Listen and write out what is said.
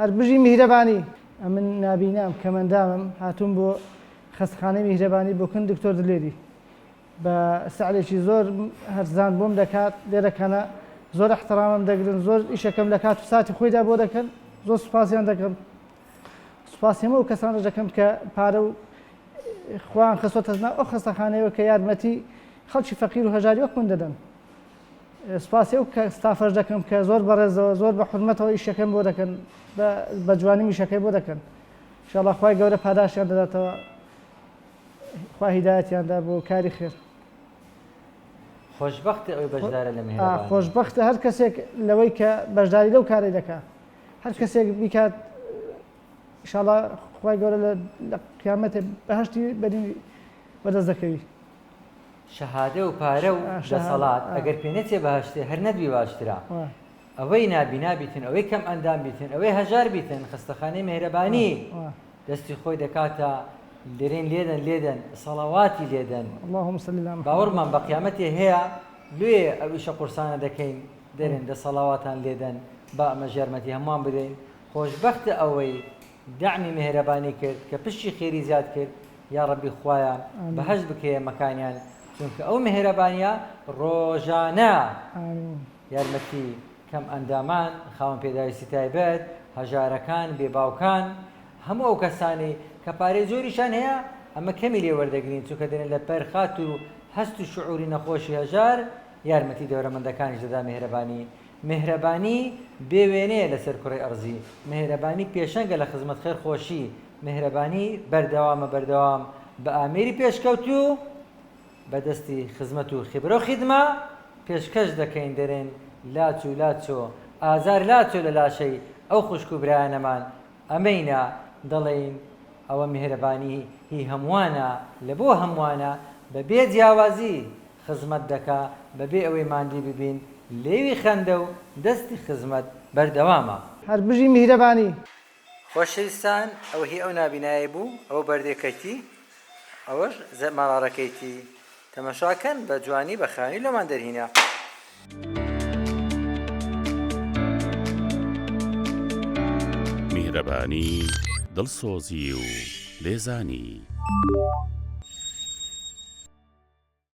هەر بژی میهرەبانی. ئەمن نابینام کەمەندامم هاتووم بۆ خەستەخانەی میهرەبانی بۆ کن دکتۆر دلێری بە سعرێکی زۆر هەرزان بۆم دەکات لێرەکانە زۆر احترامم دەگرن زۆر ئیشەکەم لە کات و ساتی خۆیدا بۆ دەکەن زۆر سوپاسیان دەکەم سوپاسی هەموو ئەو کەسانەش دەکەم کە پارە و خۆیان خستۆتە ناو ئەو خەستەخانەیەوە کە یارمەتی خەڵکی فەقیر و هەژاری وەک من دەدەن سوپاسی ئەو ستافەش دەکەم کە زۆر بەڕێزەوە زۆر بە حورمەتەوە ئیشەکەم بۆ دەکەن بە جوانی میشەکەی بۆ دەکەن ئینشاڵڵا خوای گەورە پاداشتیان دەداتەوە خوا هیدایەتیان دا بۆ کاری خێر. خۆشبەختە ئەوەی بەشدارە لە میهرەبانی. خۆشبەختە هەر کەسێک لەوەی کە بەشداری لەو کارەی دەکا هەر کەسێک بیکات ئینشاڵڵا خوای گەورە لە قیامەتێ بەهەشتی بەرینی بەدەست دەکەوی. شەهادە و پارە و دەسەڵات ئەگەر پێ نەچێ بەهەشتێ هەر نەتبی باشترە. ئەوەی نابینا بیتن ئەوەی کەم ئەندام بیتن ئەوەی هەژار بیتن خەستەخانەی مێهرەبانی دەستی خۆی دەکاتە لێرین لێدەن لێدەن سەڵەواتی لێدەن اللهم صل علی محمد باوەڕمان بە قیامەتێ هەیە لێ ئەو ئیشە قورسانە دەکەین دەرێن دە سەڵاواتان لێدەن با ئەمەش یارمەتی هەمووان بدەین خۆشبەختە ئەوەی دەعمی مێهرەبانی کرد کە پشکی خێری زیاد کرد یاڕەبی خوایە بەهەشت بکەیە مەکانیان چونکە ئەو مێهرەبانیە ڕۆژانە یارمەتی کەم ئەندامان خاوەن پێداویستی تایبەت هەژارەکان بێ باوکان هەموو ئەو کەسانەی کە پارەی زۆریشان هەیە ئەمە کەمی لێ وەردەگرین چونکە دەرێن لە پەر خاتر و هەست و شعوری نەخۆشی هەژار یارمەتی دەورەمەندەکانیش دەدا مێهرەبانی مێهرەبانی بێ وێنەیە لەسەر کوڕەی ئەڕزی مێهرەبانی پێشەنگە لە خزمەت خێر خۆشی مێهرەبانی بەردەوامە بەردەوام بە ئامێری پێشکەوتوو بە دەستی خزمەت و خیبرە و خیدمە پێشکەش دەکەین دەرێن لاچو لاچۆ ئازار لاچۆ لە لاشەی ئەو خوشک و برایانەمان ئەمەینە دەڵێین ئەوە میهرەبانی هی هەمووانە لە بۆ هەمووانە بە بێ جیاوازی خزمەت دەکا بە بێ ئەوەی ماندی ببین لێوی خەندە و دەستی خزمەت بەردەوامە. هەر بژی میهرەبانی. خۆشەویستان ئەوە هی ئەو نابینایەی بوو ئەوە بەردێکەتی ئەوەش مەڕارەکەیتی تەمەشا کەن بە جوانی بە خاوێنی لۆمان دەرهینا. میهرەبانی، دڵسۆزی و لێزانی.